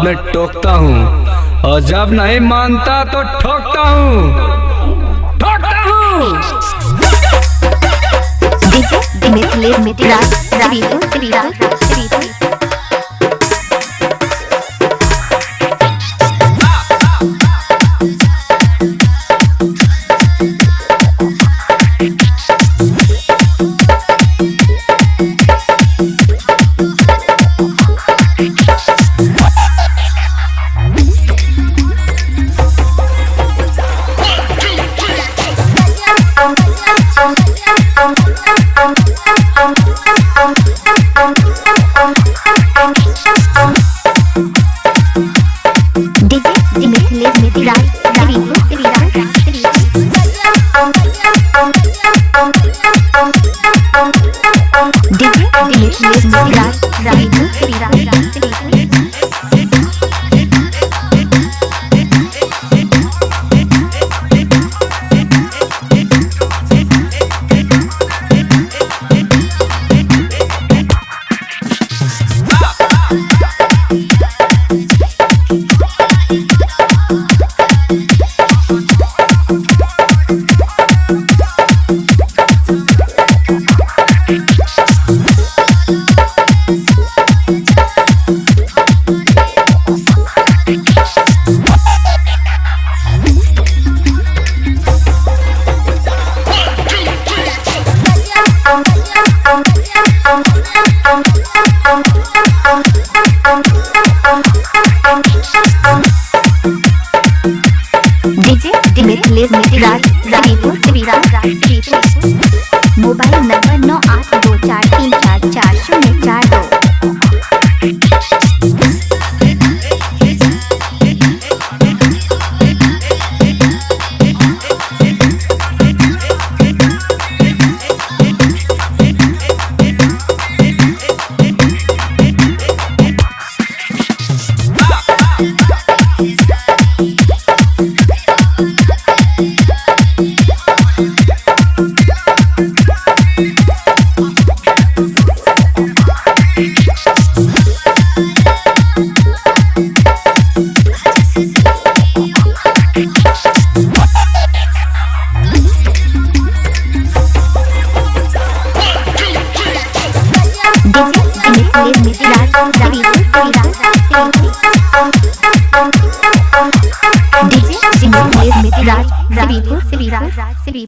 बाद में टोकता हूँ, और जब नहीं मानता तो ठोकता हूँ, ठोकता हूँ। DJ Mithilesh Mithila's Shripur Shripur. DJ Mithilesh Mithila's Shripur Shripur. DJ Mithilesh Mithila's Shripur Shripur. DJ Mithilesh Mithila's Shripur Shripur. Mobile number 9824344042। DJ Mithilesh Mithila's Shripur Shripur. DJ Mithilesh Mithila's Shripur Shripur.